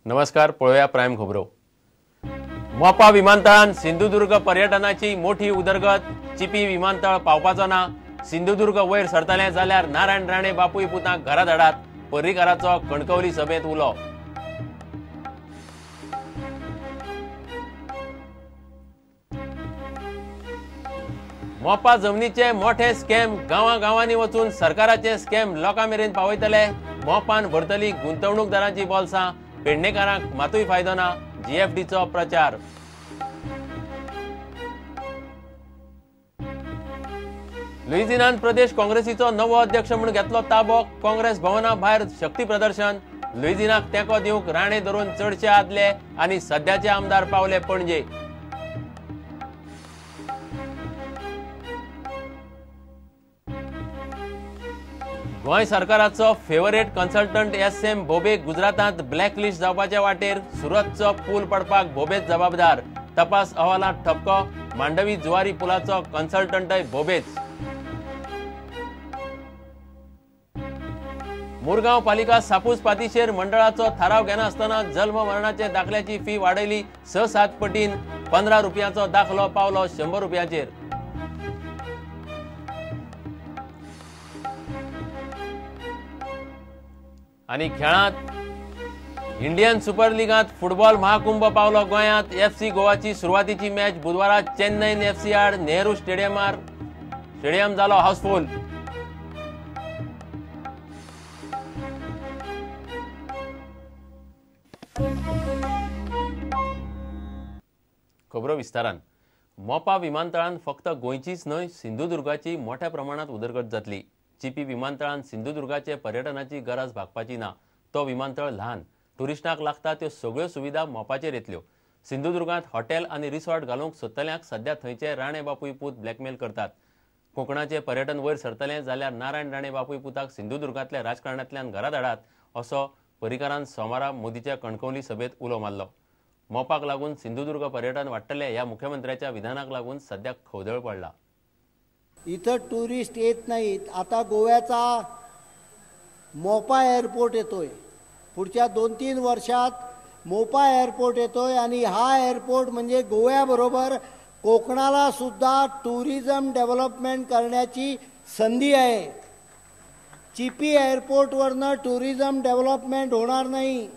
नमस्कार, पळोवया प्रायम खबरो. मोपा विमानतळान सिंधुदुर्ग पर्यटनाची मोठी उदरगत. चिपी विमानतळ पावपाचो ना. सिंधुदुर्ग वयर सरतलें जाल्यार नारायण राणे बापूय पुतांक घरा धाडात, पर्रीकाराचो कणकवली सभेंत उलो. मोपा जमनीचे मोठे स्कॅम गांवा गांवांनी वचून सरकाराचे स्कॅम लोकां मेरेन पावयतले. मोपान भरतली गुंतवणूकदारांची बोल्सां, पेडणेकारांक मातूय फायदो ना, जीएफडीचो प्रचार. लुइझिनान प्रदेश काँग्रेसीचो नवो अध्यक्ष म्हूण घेतलो ताबो. काँग्रेस भवना भायर शक्ती प्रदर्शन. लुइझिनाक तेंको दिवंक राणे धरून चडशे आदले आनी सद्याचे आमदार पावले पणजे. गोंय सरकाराचो favourite consultant S M Bhobe गुजरातांत ब्लॅकलिस्ट जावपाच्या वाटेर. सुरतचो पूल पडपाक भोबेच जबाबदार. तपास अहवालांत ठपको. मांडवी जुवारी पुलाचो कन्सल्टंटय भोबेच. मुरगांव पालिका सापूस पातिशेर मंडळाचो थाराव घेनासतना जल्म मरणाचे दाखल्याची फी वाडयली 6-7 पटीन. 15 रुपयांचो दाखलो पावलो 100 रुपयांचेर. आनी खेळांत इंडियन सुपर लिगांत फुटबॉल महाकुंभ पावलो गोंयांत. एफसी गोवाची सुरवातीची मॅच बुधवारा चेन्नईन एफसी आड नेहरू स्टेडियमार. स्टेडियम जालो हाऊसफुल. खबरो विस्तारान. मोपा विमानतळान फक्त गोंयचीच न्हय सिंधुदुर्गाची मोठ्या प्रमाणात उदरगत जातली. चिपी विमानतळान सिंधुदुर्गाचे पर्यटनाची गरज भागपाची ना. तो विमानतळ ल्हान, टुरिस्टांक लागता त्यो सगळ्यो सुविधा मोपाचेर येतल्यो. सिंधुदुर्गांत हॉटेल आनी रिसॉर्ट घालूंक सोदतल्यांक सद्या थंयचे राणे बापूय पूत ब्लॅकमेल करतात. कोंकणाचे पर्यटन वयर सरतलें जाल्यार नारायण राणे बापूय पुताक सिंधुदुर्गांतल्या राजकारणांतल्यान घरा धाडात, असो पर्रीकारान सोमारा मोदीच्या कणकवली सभेंत उलो मारलो. मोपाक लागून सिंधुदुर्ग पर्यटन वाडटलें ह्या मुख्यमंत्र्याच्या विधानाक लागून सद्या खवदळ पडला. इथं टुरिस्ट येत नाहीत. आता गोव्याचा मोपा एअरपोर्ट येतोय. पुढच्या 2-3 वर्षात मोपा एअरपोर्ट येतोय आणि हा एअरपोर्ट म्हणजे गोव्याबरोबर कोकणाला सुद्धा टुरिझम डेव्हलपमेंट करण्याची संधी आहे. चिपी एअरपोर्टवरनं टुरिझम डेव्हलपमेंट होणार नाही.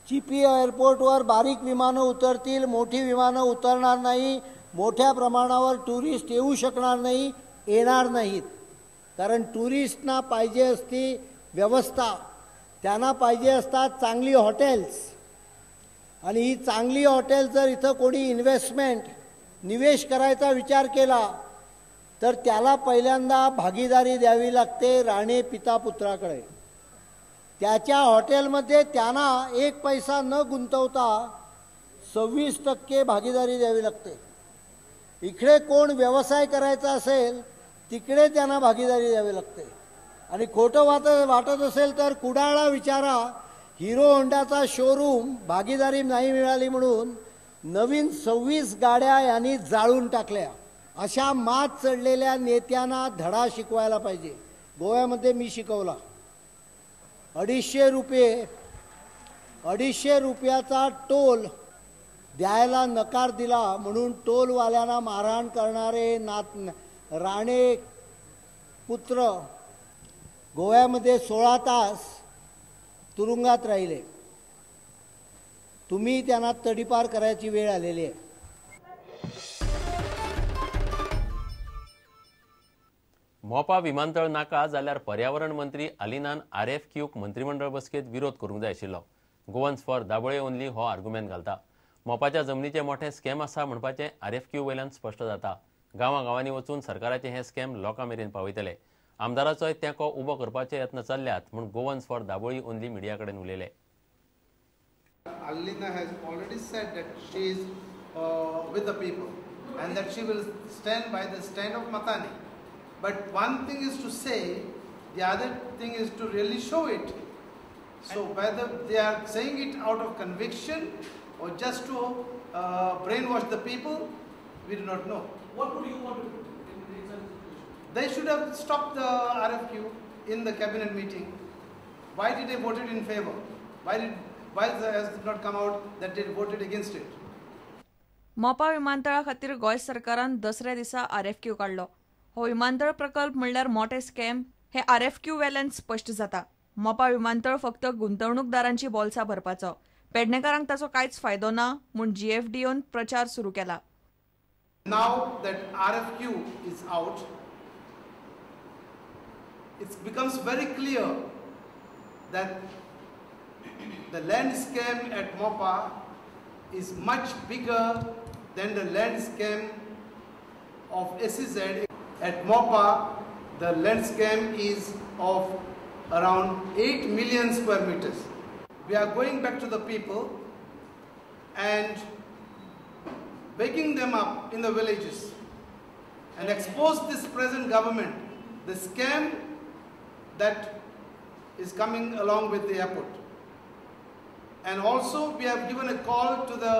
चिपी एअरपोर्टवर बारीक विमानं उतरतील, मोठी विमानं उतरणार नाही. मोठ्या प्रमाणावर टुरिस्ट येऊ शकणार नाही, येणार नाहीत. कारण टुरिस्टना पाहिजे असती व्यवस्था, त्यांना पाहिजे असतात चांगली हॉटेल्स. आणि ही चांगली हॉटेल जर इथं कोणी इन्व्हेस्टमेंट निवेश करायचा विचार केला तर त्याला पहिल्यांदा भागीदारी द्यावी लागते राणे पिता पुत्राकडे. त्याच्या हॉटेलमध्ये त्यांना एक पैसा न गुंतवता 26% भागीदारी द्यावी लागते. इकडे कोण व्यवसाय करायचा असेल तिकडे त्यांना भागीदारी द्यावी लागते. आणि खोटं वाटत असेल तर कुडाळला विचारा, हिरो होंडाचा शोरूम भागीदारी नाही मिळाली म्हणून नवीन 26 गाड्या यांनी जाळून टाकल्या. अशा मात चढलेल्या नेत्यांना धडा शिकवायला पाहिजे. गोव्यामध्ये मी शिकवला. 250 रुपयाचा टोल द्यायला नकार दिला म्हणून टोलवाल्यांना मारहाण करणारे राणे पुत्र गोव्यामध्ये 16 तास तुरुंगात राहिले. तुम्ही त्यांना तडीपार करायची वेळ आलेली आहे. मोपा विमानतळ नाका जाल्यार पर्यावरण मंत्री अलिनान आरएफक्यूक मंत्रिमंडळ बसकेत विरोध करूंक जाय आशिल्लो. गोवन्स फॉर दाबोळे ओनली हो आर्ग्युमेंट घालता. मोपाच्या जमनीचे मोठे स्कॅम आसा म्हणपाचें आरएफक्यू वयल्यान स्पश्ट जाता. गांवा गांवांनी वचून सरकाराचे हे स्कॅम लोकां मेरेन पावयतले. आमदाराचोय तेंको उबो करपाचे यत्न चल्ल्यात म्हूण Goans for Dabolim only media कडेन उलयले. Alina has already said that she is with the people and that she will stand by the stand of Matani. But one thing is to say, the other thing is to really show it. So whether they are saying it out of conviction or just to brainwash the people, we do not know. What would you want to do in such a situation? They should have stopped the RFQ in the cabinet meeting. Why did they vote it in favor? Why did Why has it not come out that they voted against it? Mopa विमानतळा खातीर गोंय सरकारान दसऱ्या दिसा RFQ काडलो. हो विमानतळ प्रकल्प म्हणल्यार मोठे स्कॅम हे आरएफक्यू वेल्यान स्पश्ट जाता. मोपा विमानतळ फक्त गुंतवणूकदारांची बोल्सां भरपाचो, पेडणेकारांक ताचो कांयच फायदो ना म्हूण जीएफडीओन प्रचार सुरू केला. Now that RFQ is out, it becomes very clear that the land scam at Mopa is much bigger than the land scam of SEZ. At Mopa, the land scam is of around 8 million square meters. We are going back to the people and waking them up in the villages and expose this present government, the scam that is coming along with the airport. And also we have given a call to the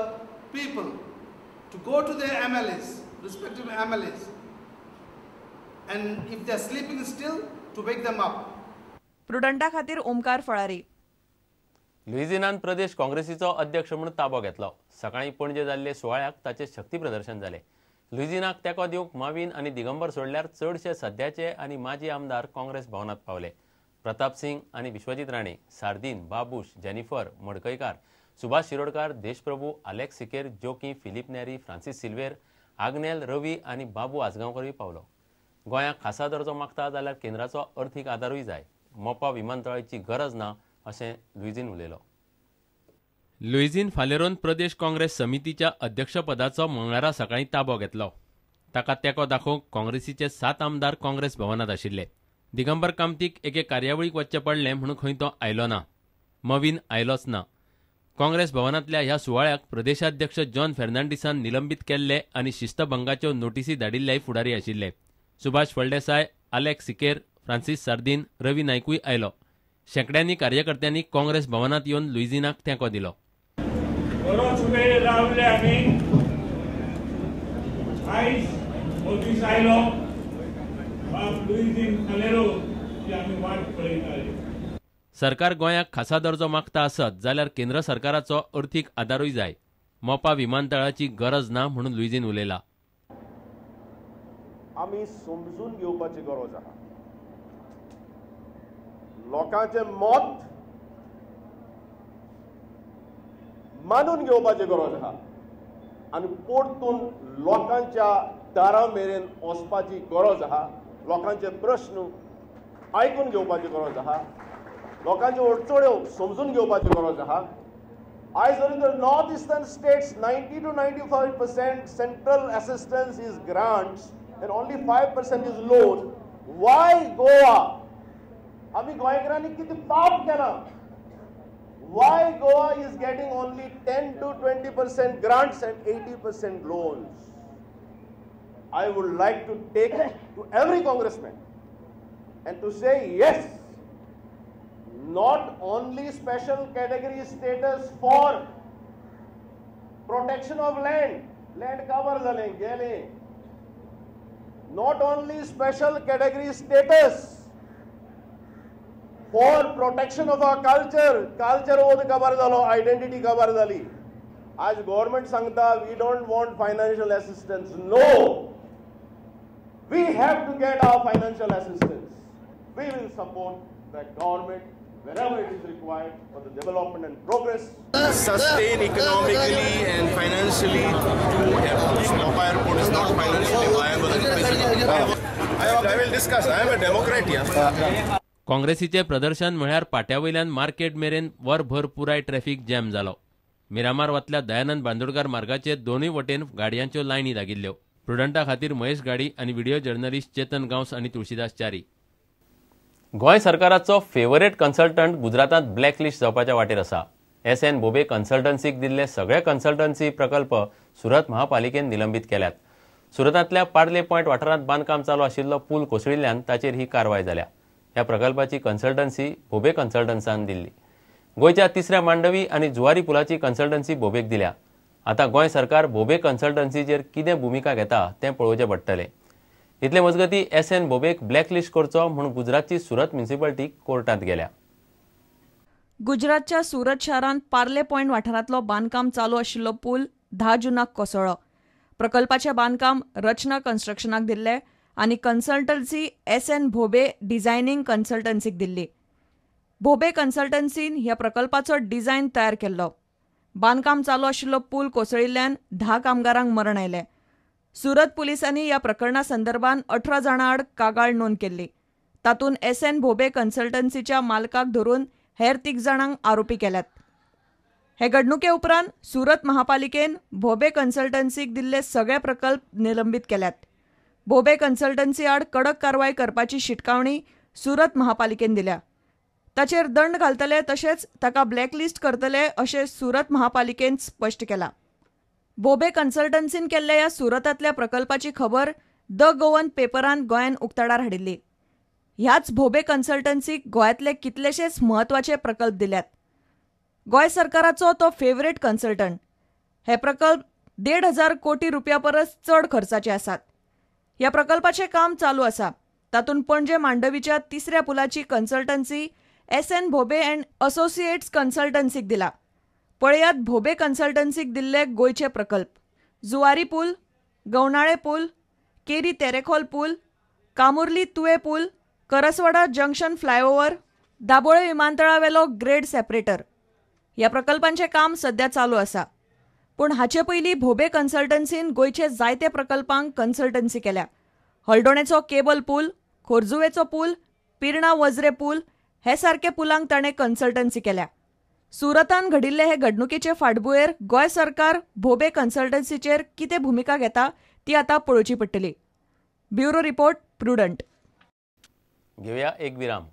people to go to their MLAs, respective MLAs, and if they are sleeping still, to wake them up. प्रुडंटा खातीर ओमकार फळारी. लुइझिनान प्रदेश काँग्रेसीचो अध्यक्ष म्हणून ताबो घेतलो. सकाळीं पणजे जाल्ले सुवाळ्याक ताचें शक्ती प्रदर्शन जालें. लुइझिनाक तेंको दिवंक मावीन आनी दिगंबर सोडल्यार चडशे सद्याचे आनी माजी आमदार काँग्रेस भवनांत पावले. प्रताप सिंग आनी विश्वजीत राणे, सार्दीन, बाबूश, जेनिफर मडकयकार, सुभाष शिरोडकार, देशप्रभू, आलेक्स सिकेर, जोकी, फिलीप नेरी, फ्रांसीस सिल्वेर, आग्नेल, रवी आनी बाबू आजगांवकरूय पावलो. गोंयाक खासा दर्जो मागता जाल्यार केंद्राचो अर्थीक आदारूय जाय. मोपा विमानतळाची गरज ना अशें लुइझीन उलयलो. लुइझीन फालेरोन प्रदेश काँग्रेस समितीच्या अध्यक्षपदाचो मंगळारा सकाळीं ताबो घेतलो. ताका तेंको दाखोवंक काँग्रेसीचे 7 आमदार काँग्रेस भवनांत आशिल्ले. दिगंबर कामतीक एके कार्यावळीक वचचें पडलें म्हणून खंय तो आयलो ना. मवीन आयलोच ना. काँग्रेस भवनांतल्या ह्या सुवाळ्याक प्रदेशाध्यक्ष जॉन फेर्नांडीसान निलंबीत केल्ले आनी शिस्तभंगाच्यो नोटीसी धाडिल्लेय फुडारी आशिल्ले. सुभाष फळदेसाय, आलेक्स सिकेर, फ्रांसीस सार्दीन, रवी नायकूय आयलो. शेंकड्यांनी कार्यकर्त्यांनी काँग्रेस भवनांत येवन लुइझिनाक तेंको दिलो. बरोच वेळ रावले आमी. आयज हो दीस आयलो बाब लुइझीन फालेरो की आमी वाट पळयताले. सरकार गोंयाक खासा दर्जो मागता आसत जाल्यार केंद्र सरकाराचो अर्थीक आदारूय जाय. मोपा विमानतळाची गरज ना म्हणून लुइझीन उलयला. आमी समजून घेवपाची गरज आसा. लोकांचें मत मानून घेवपाची गरज आसा आनी परतून लोकांच्या दारा मेरेन वचपाची गरज आसा. लोकांचे प्रश्न आयकून घेवपाची गरज आसा. लोकांच्यो अडचण्यो समजून घेवपाची गरज आसा. आयज जरी तर north eastern states 90 to 95% central assistance is grants and only 5% is loan. Why Goa? आमी गोंयकारांनी कितें पाप केलां? Why Goa is getting only 10 to 20% grants and 80% loans? I would like to take to every congressman and to say yes, not only special category status for protection of land, land cover जालें गेलें, not only special category status for protection of our culture, culture ओद काबार जालो, identity काबार जाली. आज government सांगता we don't want financial assistance. No, we have to get our financial assistance. We will support the government wherever it is required for the development and progress. Sustain economically and financially two airports. Mopa airport is not financially viable and feasible. I will discuss. I am a Democrat here. काँग्रेसीचे प्रदर्शन म्हळ्यार पाट्यावयल्यान market मेरेन वरभर पुराय traffic jam जालो. मिरामार वतल्या दयानंद बांदोडकार मार्गाचे दोनूय वटेन गाडयांच्यो लायनी लागिल्ल्यो. प्रुडंटा खातीर महेश गाडी आनी व्हिडिओ जर्नलिस्ट चेतन गांवस आनी तुळशीदास च्यारी. गोंय सरकाराचो फेवरेट कन्सल्टंट गुजरातांत ब्लॅकलिस्ट जावपाच्या वाटेर आसा. एस एन बोबे कन्सल्टन्सीक दिल्ले सगळे कन्सल्टन्सी प्रकल्प सुरत महापालिकेन निलंबीत केल्यात. सुरतांतल्या पार्ले पॉयंट वाठारांत बांदकाम चालू आशिल्लो पूल कोसळिल्ल्यान ताचेर ही कारवाय जाल्या. ह्या प्रकल्पाची कन्सल्टन्सी बोबे कन्सल्टन्सान दिल्ली. गोंयच्या तिसऱ्या मांडवी आनी जुवारी पुलाची कन्सल्टन्सी बोबेक दिल्या. आतां गोंय सरकार बोबे कन्सल्टन्सीचेर कितें भुमिका घेता तें पळोवचें पडटलें. इतले मजगतीं एस एन बोबेक ब्लॅकलिस्ट करचो म्हूण गुजरातची सुरत म्युनिसिपालिटी कोर्टांत गेल्या. गुजरातच्या सुरत शारांत पार्ले पॉयंट वाठारांतलो बांदकाम चालू आशिल्लो पूल 10 जूनाक कोसळ्ळो. प्रकल्पाचें बांदकाम रचना कन्स्ट्रक्शनाक दिल्लें आनी कन्सल्टन्सी एस.एन. भोबे डिझायनिंग कन्सल्टन्सीक दिल्ली. भोबे कन्सल्टन्सीन ह्या प्रकल्पाचो डिझायन तयार केल्लो. बांदकाम चालू आशिल्लो पूल कोसळिल्ल्यान 10 कामगारांक मरण आयलें. सुरत पुलिसांनी ह्या प्रकरणा संदर्भात 18 जाणां आड कागाळ नोंद केल्ली. तातूंत एस.एन. भोबे कन्सल्टन्सीच्या मालकाक धरून हेर 3 जाणांक आरोपी केल्यात. हे घडणुके उपरांत सुरत महापालिकेन भोबे कन्सल्टन्सीक दिल्ले सगळे प्रकल्प निलंबीत केल्यात. भोबे कन्सल्टन्सी आड कडक कारवाय करपाची शिटकावणी सुरत महापालिकेन दिल्या. ताचेर दंड घालतले तशेंच ताका ब्लॅकलिस्ट करतले अशें सुरत महापालिकेन स्पश्ट केलां. भोबे कन्सल्टन्सीन केल्ल्या ह्या सुरतांतल्या प्रकल्पाची खबर the Goan पेपरान गोंयान उक्ताडार हाडिल्ली. ह्याच भोबे कन्सल्टन्सीक गोंयांतले कितलेशेच म्हत्वाचे प्रकल्प दिल्यात. गोंय सरकाराचो तो फेवरेट कन्सल्टंट. हे प्रकल्प 1,500 कोटी रुपया परस चड खर्चाचे आसात. ह्या प्रकल्पाचें काम चालू आसा. तातूंत पणजे मांडवीच्या तिसऱ्या पुलाची consultancy S N. Bhobe and associates कन्सल्टन्सीक दिला. पळयात भोबे कन्सल्टन्सीक दिल्ले गोंयचे प्रकल्प: जुवारी पूल, गवणाळे पूल, केरी तेरेखोल पूल, कामुर्ली तुये पूल, करसवाडा जंक्शन फ्लायओव्हर, दाबोळे विमानतळावेलो ग्रेड सेपरेटर. ह्या प्रकल्पांचें काम सध्या चालू आसा. पूण हाचे पयलीं भोबे कन्सल्टन्सीन गोंयचे जायते प्रकल्पांक कन्सल्टन्सी केल्या. हळदोणेचो केबल पूल, खोर्जुवेचो पूल, पिर्णा वज्रे पूल हे सारके पुलांक ताणें कन्सल्टन्सी केल्या. सुरतान घडिल्ले हे घडणुकेचे फाटभुंयेर गोंय सरकार भोबे कन्सल्टन्सीचेर कितें भुमिका घेता ती आतां पळोवची पडटली. Bureau report, Prudent. घेवया एक विराम.